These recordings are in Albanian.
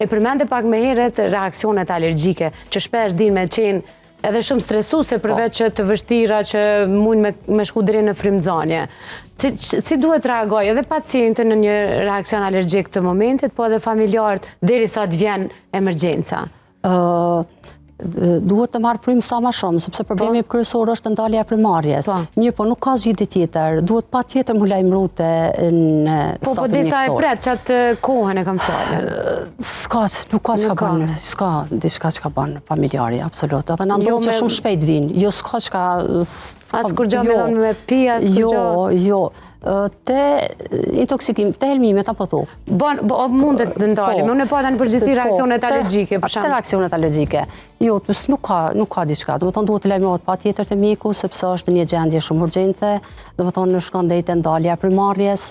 E përmende pak më herët reaksionet alergjike, që shpesh din me qenë edhe shumë stresuese po. përveç që të vështira që mund me, me shku deri në frymëzanje. Si, si duhet të reagojë edhe pacienti në një reaksion alergjik të momentit, po edhe familjarët derisa të vjen emergjenca? Duhet të marrë frymë sa ma shumë, sepse problemi po. kryesor është ndalja e frymëmarrjes. Po. Mirëpo, nuk ka zgjidhje tjetër, duhet patjetër m'u lajmëru te në po, po, stafin mjekësor. Po, po, disa e pret, qatë kohën e kam fjalën. S'ka, nuk ka çka bën, s'ka diçka çka bën familjari, absolut. Edhe na jo, ndodh që shumë shpejt vijnë, jo s'ka çka... As kurgjo me jo. dhënë me pi, as kurgjo... Jo, jo. Te intoksikim, te helmimet, apo thu? Bon, bo, mundet të ndalim, po, unë e pata në përgjithësi po, reaksionet alergjike, për shembull. Te reaksionet alergjike. Jo, nuk ka, nuk ka diçka. Domethonë, duhet të lajmërohet patjetër te mjeku, sepse është një gjendje shumë urgjente. Domethonë, shkon deri te ndalja e frymëmarrjes,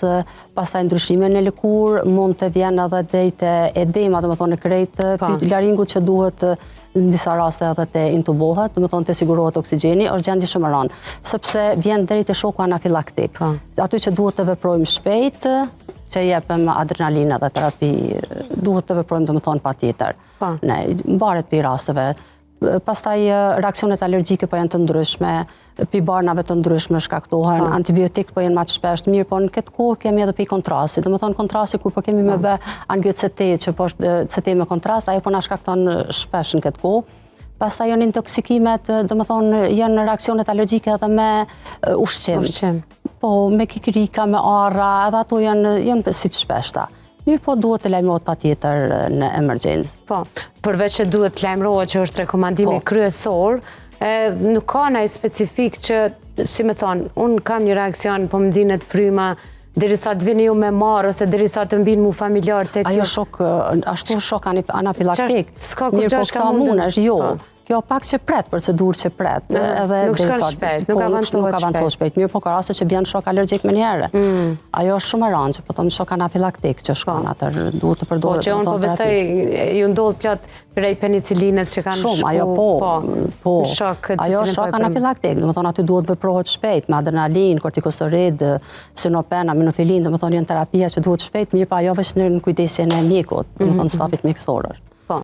pastaj ndryshime në lëkurë, mund të vjen edhe deri te edema, domethonë, krejt po. laringut që duhet në disa raste edhe të intubohet, domethonë të sigurohet oksigjeni, është gjendje shumë e rëndë, sepse vjen deri te shoku anafilaktik. Po. Aty që duhet të veprojmë shpejt, që jepem adrenalinë dhe terapi, duhet të veprojmë domethonë patjetër. Po. Ne, mbaret prej rasteve. Pastaj reaksionet alergjike po janë të ndryshme, pi barnave të ndryshme shkaktohen, po. antibiotikët po janë ma të shpesht, mirëpo në këtë kohë kemi edhe pi kontrastit, domethonë kontrasti kur po kemi me po. bë angio CT, që po është CT me kontrast, ajo po na shkakton shpesh në këtë kohë. Pastaj janë intoksikimet, domethonë janë reaksionet alergjike edhe me ushqim. Ushqim. Po, me kikirika, me arra, edhe ato janë, janë si të shpeshta. Mirëpo duhet të lajmërohet patjetër në emergjencë. Po, përveç që duhet të lajmërohet që është rekomandimi po. kryesor, e, nuk ka naj specifik që, si me thonë, unë kam një reaksion, po më nxihet fryma, derisa të vini ju me marrë, ose derisa të mbin mu familjarët tek Ajo shok, ashtu shok anafilaktik. S'ka kurgjo çka mundesh, jo. Po. Kjo pak që pret, procedurë që pret. Edhe nuk shkon shpejt, nuk po, avancohet shpejt. Nuk shpejt, mirëpo ka raste që bjen shok alergjik menjëherë. Mm. Ajo është shumë e rëndë, që po thom shok anafilaktik që shkon po. atër, duhet të përdoret. Po që unë po besoj, ju ndodh plot prej penicilinës që kanë shku. Shumë, ajo po, po, po. Shok, ajo është shok anafilaktik, domethonë aty duhet veprohet shpejt, me adrenalin, kortikosteroid, sinopen, aminofilin, domethonë janë terapia që duhet shpejt, mirëpo ajo veç në kujdesjen e mjekut, domethonë mhm. stafit mjekësor është.